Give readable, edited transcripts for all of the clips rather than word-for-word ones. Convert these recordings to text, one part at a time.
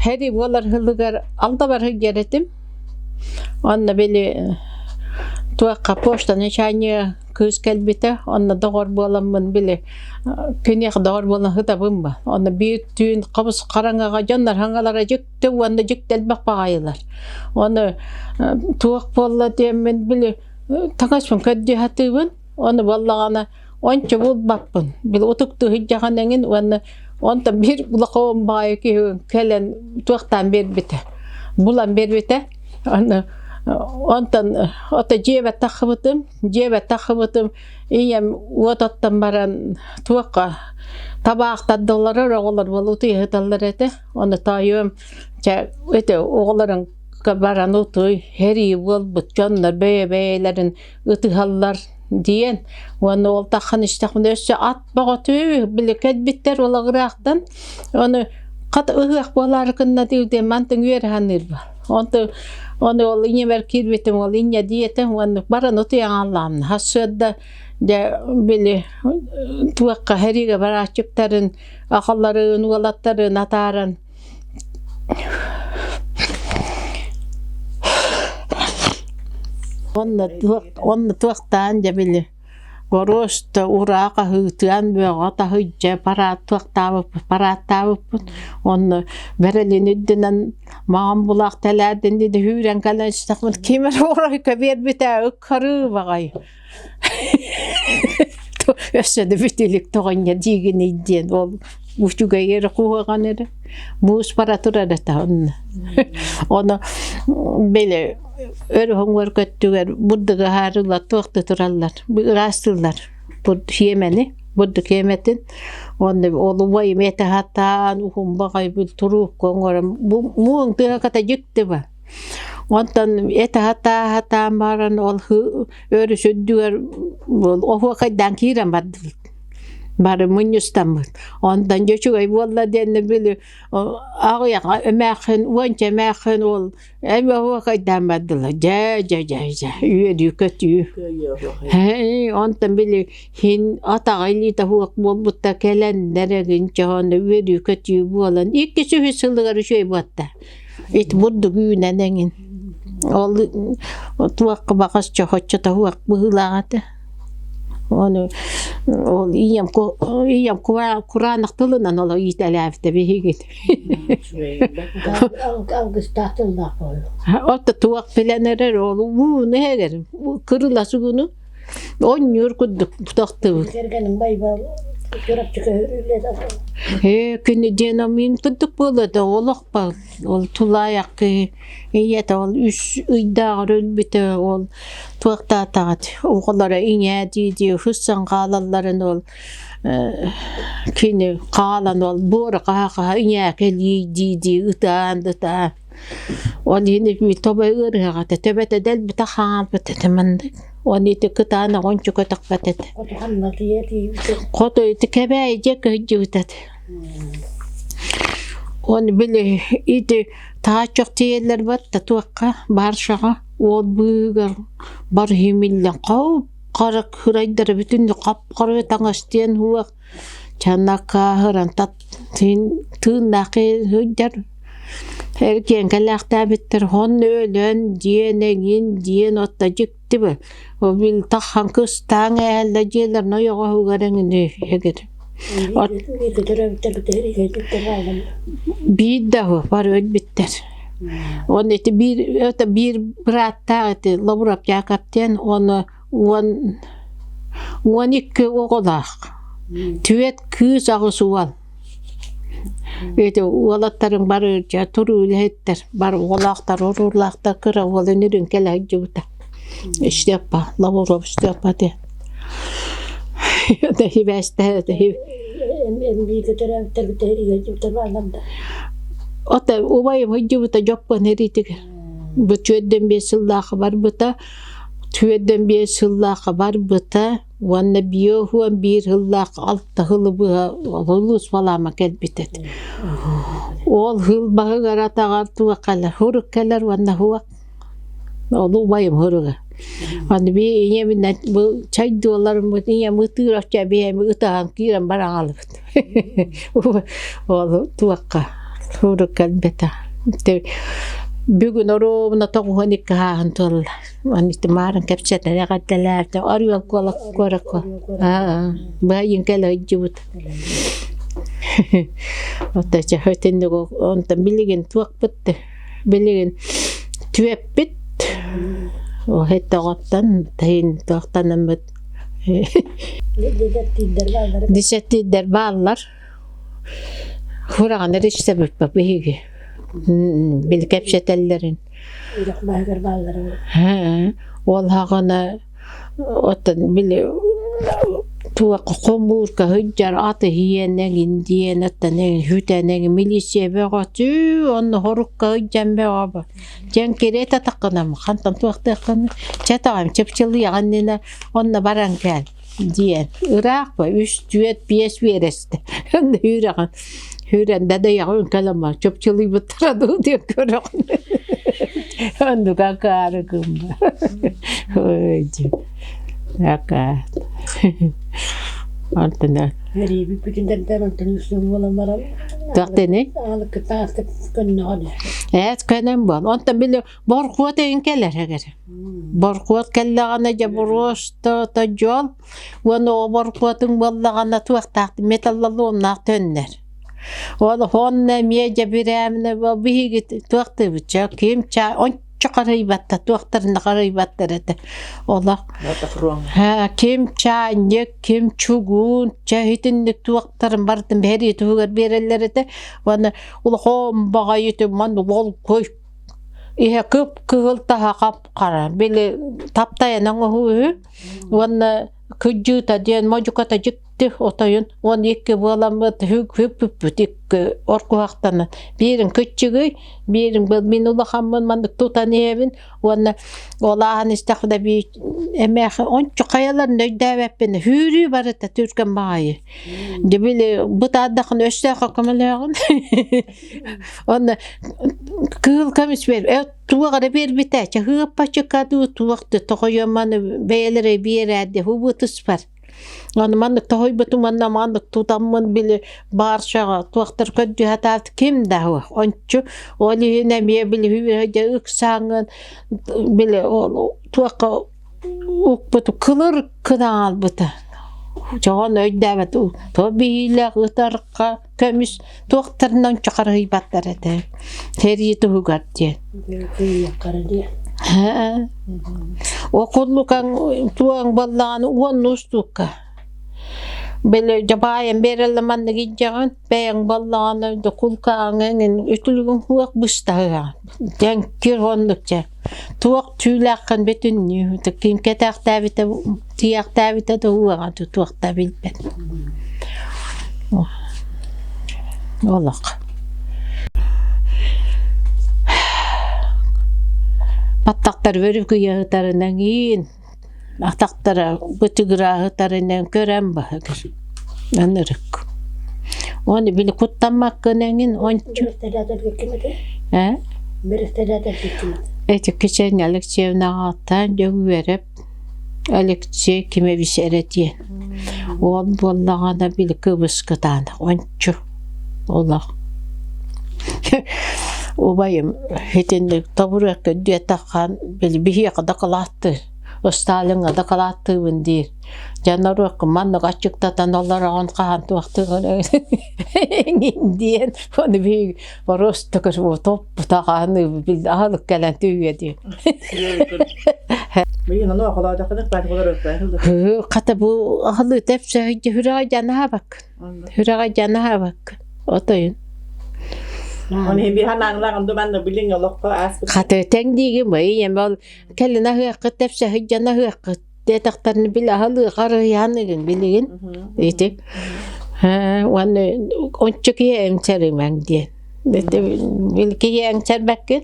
Хэри буолар сылыгар алда барыһыгар этим. Онно били туохха почта начальнига кыыс кэлбитэ, онно доҕор буоламмын били киниэхэ доҕор буолан сытабын ба. Онно биир түүн хабыс хараҥаҕа дьоннор хаҥалара дьикти уонна дьикти элбэх баҕайылар. Ону туох буолла диэммин били таҥаспын көрдүү сатыыбын. Ону буоллаҕына ончу булбаппын. Били утуктуу сылдьаҕын эҥин уонна онтон биир улахан баҕайы киһи кэлэн туохтаан биэрбитэ. Булан биэрбитэ. Аны онтон ото дьиэбэр таххыбытым, дьиэбэр таххыбытым ийэм уот оттон баран туохха табаахтардылар оҕолор буола утуйа сыталлар этэ. Ону тоойуом чэ ити оҕолорун баран утуй, сэрии буолбут дьоннор бэйэ-бэйэлэрин ытыһаллар диэн уонна ол таххан истэхпинэ өссө ат бөҕөтү били кэлбиттэр ол ыраахтан ону хат ыһыах буолаары гынна диэн мантан үөрэ саныырба онтон ону ол ийэбэр киирбитим ол инньэ диэтэ уонна баран утуйан хааллаҕым сарсыарда дьэ били туохха сэриигэ барааччыктарын аҕаларын уолаттарын атааран Онно туохтаан дьэ били боруоста ураа хаһыытыан бөҕө таһырдьа парааттаабыппыт парааттаабыппыт онно бэрэлин үрдүнэн маҕан булаах тэлээрдин диэн үүрэн кэлэн истэхпинэ ким эрэ оройко биэрбитэ ыккарыы баҕайы Өссө да бүтүлүк тоҕонньо диигиний диэн ол үчүгэй эрэ куһаҕан эрэ муус бара турар этэ онно. Ону били өрүһүҥ көттүгэр бурдугу аһаарыллар туох да тураллар ыраастыыллар хиэмэни бурдук хиэмэтин уонна ол убайым этэ сатаан уһун баҕайы туруупка оҥорон муҥ тыаһа дьикти ба Онтон этэ сатаа-сатаан баран ол өрүс үрдүгэр оһуокайдаан киирэн бардыбыт. Бары мунньустаммыт. Онтон дьэ үчүгэй буолла диэннэ били аҕыйах эмээххин уонча эмээххин ол эми оһуокайдаан бардылар. Дьэ дьэ дьэ дьэ үөрүү-көтүү. Онтон били хин атаҕа илиитэ суох буолбута кэлэннэр эгин чоһону үөрүү-көтүү буолан иккис үһүс сылыгар үчүгэй буотта. Ити бурдук үүнэн эҥин. Ол туохха баҕас чохоччо тоһуох быһыылаах этэ. Ону ол ийэм ийэм кураанах тылынан оло иитэлээбитэ биһигин. Алгыстаах тыллаах буолла. Отто туох билэн эрэр ол ууну иһэгэр кырылас угуну Онньуур курдук тохтубут. Кэргэним Байбал Чурапчыга үлэлээн Ээ, күнү диэн мин курдук буолуо да олох ол тулаайах киһи ийэтэ ол үс ыйдааҕар өлбүтэ ол туохтаатаҕат оҕолоро ийээ дии-дии сыссан хаалалларын ол кини хаалан ол буора хаһа-хаһа ийээ кэлиий дии-дии ытаан да ытаан Ол иһин тобо ыарыһаҕа этэ, төбөтө дэлбитэ хаалбыт этэ маннык. Уонна ити кытаанах ончу көтөхпөт этэ. Хоту ити кэбээйи дьэ кыһыдьыбыт этэ. Уонна били ити тааччах тиийэллэр батта туохха баршаҕа уол быыһыгар бар химиллэн хоп хара кырайдара бүтүннүү хап-хара таҥас диэн уох Чанакааһыран тыыннаах сылдьар эргиэн кэлээхтээбиттэр хонно өлөн диэн эҥин диэн отто дьиктибэ ол таххан кыстаан ээллэ дьиэлэрин ойоҕоһугар эҥини эгир биир да бары өлбүттэр уонна ити биир это биир бырааттаах ити Лобуров Яков диэн уонна 12 оҕолоох, түөрт кыыс аҕыс уол. Ити уолаттарым бары дьэ туруу үлэһиттэр, бары оҕолоохтор, уруулаахтар кыра уол үнүрүн кэлэ сылдьыбыта. Степа, Лавров Степа диэн. Ото убайым сылдьыбыта дьоппуон эриитигэр. Бу түөрдэн биэс сыллаахха барбыта. 45 сыллаахха барбыта уонна 51 сыллаах алта сылы быһа улуус балаама кэлбит этэ. Ол сыл баһыгар атаҕар туох кэлэр, хурук кэлэр уонна хуох. Ол убайым хуруга. Аны би ийэм бу чайдуоларыммыт ийэм ытыыр оччо биэми ытаһан киирэн баран хаалбыт. Ол туохха. Сурук кэлбэтэ. Бүгүн оруобуна 92 ааһан туолла. Аны маарын кэпсэтэн эҕэрдэлээтэ. Орел куоракка. Быһайын кэлэ сылдьыбыт. Оттон итинник онтон билигин туохпут билигин түөппүт оттон тайын туохтанаммыт десяттиирдэр бааллар. Хураҕан эрэ истэбиппит биһиги. Били кэпсэтэллэрин. Үрэх баһыгар бааллара. Ол хаҕана оттон били туох хомуурка сылдьар аты иһиэн эҥин диэн оттон эҥин сүтэн эҥин милиция бөҕөтүү онно хорукка сылдьан бөҕө дьэҥкирэ татаххына хантан туохтааххын чэ таҕам чыпчылыйаҕын иннинэ онно баран кэл диэн ыраах ба үс түөрт биэс биэрэстэ онно үүрэҕин үүрэн дадайаҕын кэлэмэ чопчулуйбуттара дуу диэн көрөҕүн оннук акаары гымма ой акаа антына Эриибит бүтүн онтон үстүн буолан баран Тахтыны? Аалыккытаастык көннөҕүнэ. Эт көнөн буол. Онтон били борхуот эйин кэлэр эгер. Боркуот кэллэҕинэ дьэ боруоста дьол уонна о боркуотуҥ буоллаҕына туохтаах металлоломнаах төннөр. Ол онно эмиэ дьэ бирээминэ биһиги туохтыыбыт чэ ким чаа ончу харыйбатта туохтарына харыйбаттар этэ. Олох ким чаанньык, ким чугуун, чэ итинник туохтарын барытын бэһэрии туһугар биэрэллэр этэ. Уонна улахан баҕайы ман лолкой Иһэ кып-кыһыл таһа хап-хара, били таптайан оҥоһуу үһү уонна кыдьыыта диэн модьуката дьикти отойун уон икки буоламмыт хүппүппүт икки оркуһахтанан биирин кыччыгый биирин мин улахаммын маннык тутан иһэбин уонна ол ааһан истэхпинэ биир эмээхи ончу хайаларын өйдөөбөппүн хүүрүү барыта түргэн баҕайы дьэ били бытаардаххына өстөөххө көмөлөөҕүн Онно кыыл көмүс биэр туох эрэ биэрбитэ чаһыаппачыка дуу туох да тоҕойоманы бэйэлэрэ биэрээди хубутуспар Ону маннык тоһуйбутум уонна маннык тутаммын били бааршаҕа туохтар көрдүһэтаат ким да ончу ол иһин эмиэ били дьэ ыксааҥҥын били ол туохха укпут кылыр кынаҥ албыта чоҕон өйдөөбөт то биһиилээх ытарха көмүс туохтарынан чахарыйбаттар этэ сэрии туһугар диэн Окуллукаҥ туоҥ баллаҕаны уон устукка били дьабаайан биэрэллэ маннык илдьэҕин бэйэҥ баллаҕаны докулкааҥ эҥин үтүлүгүн хуох быстаһыаҕын дьэҥкир оннук дьэ туох түүлээххин бүтүннүү ким кэтээхтээбитэ тиийээхтээбитэ да уоҕа туох да билбэт Олох Баттахтар өрүкүйэ сытарынан иин атахтара бытыгыраа сытарынан көрөн баһыгыр ынырык Уонна били куттаммаккын эҥин ончу Э? Эти Ксения Алексеевнаҕа ааттаан дьэ үөрэп Алексей Кимович эрэ диэн. Уол буоллаҕына били кыбыскытаан ончу олох. Убайым итинник тобуруокка диэтэххэ били биһиэхэ дакылааттыыр, Сталиҥҥа дакылааттыыбын диир. Дьэ норуокка маннык аччыктатан олороҕун хаһан туохтуугун эҥин диэн ону биһиги Просто топпутаҕааны аһылык кэлэн түһүө дии. Хата бу аһылыы тэпсэһийдэ хүрэҕэ дьанаабаккын. Хүрэҕэ дьанаабаккын. Отойун. Хата тэҥ диигин бай ийэм ол кэлин аһыаххыт тэпсэһийдьэн аһыаххыт диэтэхтэринэ били аһылыы харыйаан игин билигин ити уонна ончу киһи эҥсэримэҥ диэн били киһи эҥсэрбэккин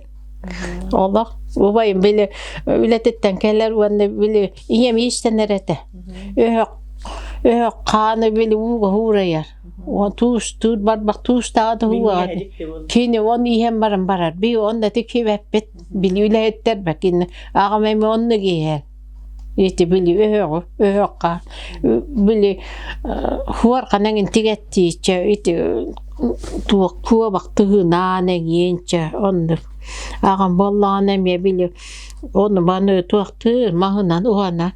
олох убайым били үлэтиттэн кэлэр уонна били ийэм иистэнэр этэ өһөх өһөх хааны били ууга уурайар уон туустуур барбах туустааҕа да ууга кини он иһэн баран барар би онно тиксибэппит били үлэһиттэр бакин аҕам эми оннук иһэр. Ити били өһөҕү өһөххө били хуорханан интигэттииччэ ити туох куобах тыһынаан эҥиэнчэ оннук. Аҕам буоллаҕына эмиэ били ону маны туохтыыр маһынан уһана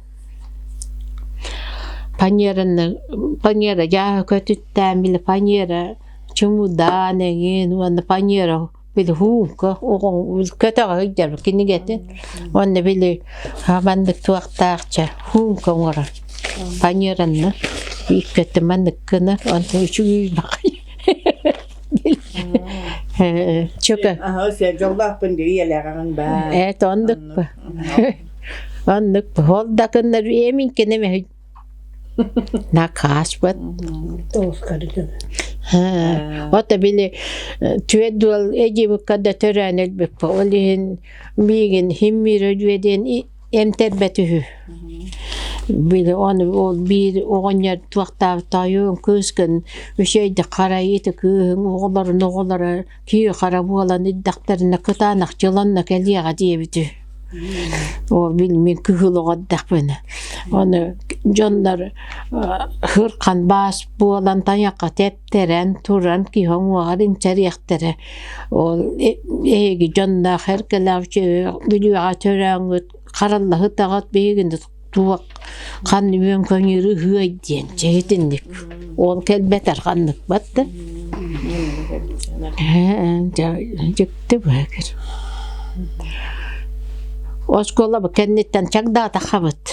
паньераны паньера дьааһы көтүттээн били паньера чумудаан эҥин уонна паньера били һуунка оҕоҥ көтөҕө сылдьар кинигэтин уонна били маннык туохтаахча һуунка оҥорор паньеранна иккэтэ маннык гына онтон үчүгэй баҕайы чөкө Дьоллоохпун дии ийэлээҕиҥ баар. Эт оннук оннук ол да гыннар эминкинэ мэһ накааспат Ото били түөрт дуол эдьиибикка да төрөөн өлбүппүт. Ол иһин миигин химмиир өлүө диэн эмтэрбэт үһү. Били ону ол биир оҕонньор туохтаабыт тоойуом кыыскын үчүгэйдик харай ити кыыһыҥ оҕолорун оҕолоро киһи-хара буолан ирдэхтэринэ кытаанах дьыланна кэлиэҕэ диэбит үһү. Ол мин кыһыл оҕо эрдэхпинэ. Ону дьоннор хырхан баас буолан тайахха тэптэрэн туран киһи уҥуоҕар иҥсэриэхтэрэ. Ол эһиги дьонноох эргэлээх бүлүүҕэ төрөөҥҥүт хараллаһытаҕыт биһигини туох ханна үөн көҥүр ыһыай диэн чэ итинник. Ол кэлбэтэр ханныкпат да. Дьикти быһыгыр. Оскуола кэнниттэн чагдаатахабыт.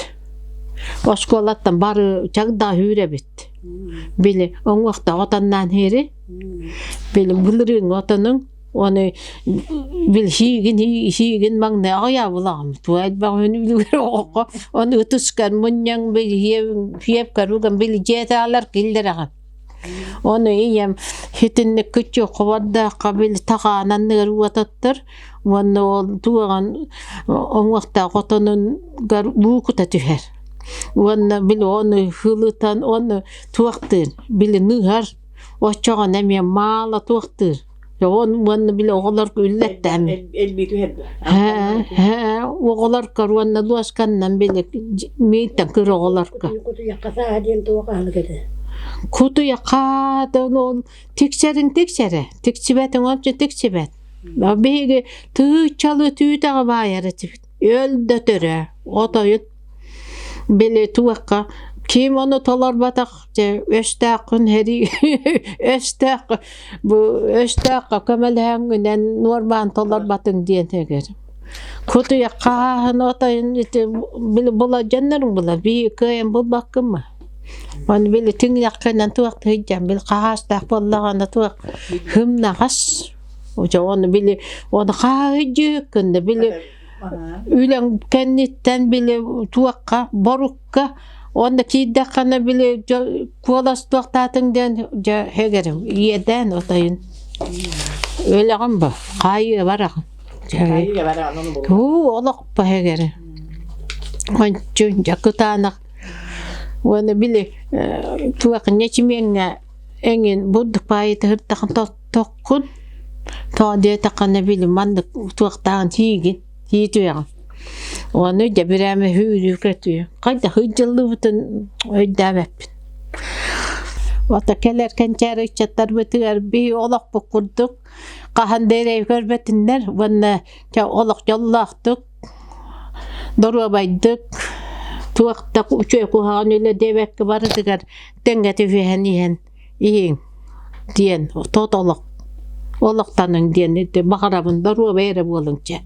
Оскуолаттан бары чагдаа үүрэбит. Били оҥуохта отоннаан иһири. Били былырыыҥҥы отонуҥ Оны бил хиигин хиигин маҥнай аҕыйаабылаҕым туой элбэх үһүн оҕоҕо ону ытыскар мунньаҥ бил хиэпкэр уган бил дьиэтээлэр киллэрэҕин. Ону ийэм хитинник күччү хобордооххо бил таҕаананныгар уотаттар уонна ол туоҕан оҥуохтаах отонугар буукута түһэр. Уонна били ону хылытан ону туохтыыр били ныһар оччоҕуна эмиэ маала туохтыыр Уонна били оҕолорго үллэттэм. Элбии түһэрбэ. Ээ, оҕолорго уонна луосканнан били миитэн кыр оҕолорго. Кутуйахха сааһа диэн туох аһылык этэ? Кутуйахха ол тиксэрин тиксэрэ, тиксибэтиҥ ончу тиксибэт. Биһиги тыыччалы түүтэҕэ баайар этибит. Өл да төрөө, отойут Били туохха ким ону толорботох дьэ өстөөххүн һэрии өстөөх бу өстөөххө көмөлөһөҥҥүнэн нуормаан толорботуҥ диэн эгэр. Кутуйах хааһын отойун ити били була дьонноруҥ була бии кыайан булбаккын Ону били түҥнэххинэн туох сылдьан били хаһаастаах буоллаҕына туох хымнаҕас Дьэ ону били ону хааһыйдьыыккын да били Үлэҥ кэнниттэн били туохха борукка уонна киирдэххинэ били куолас туохтаатыҥ диэн дьэ хэгэрим иэдээн отойун өлөҕүм бу хаайыы бараҕын уу олох бу хэгэрим ончу дьэ кытаанах уонна били туох ньэчимиэҥҥэ эҥин бурдук баайыта сыртахын Тоххун, тоҕо диэтэххинэ били маннык туохтааҕын тиийгин, тиий түһэҕин. Ону дьэ бирээмэ сүүрүү көтүү. Хайдах ыйдьыллыбытын өйдөөбөппүн. Ото кэлэр кэнчээри ыччаттарбытыгар биһи олохпут курдук хаһан да эрэй көрбөтүннэр уонна чэ олох дьоллоохтук, доруобайдык, туох да үчүгэй куһаҕан үлэ диэбэккэ барытыгар тэҥҥэ түбэһэн иһэн иһиҥ диэн тот олох олохтоноҥ диэн баҕарабын доруобай эрэ буолуҥ чэ.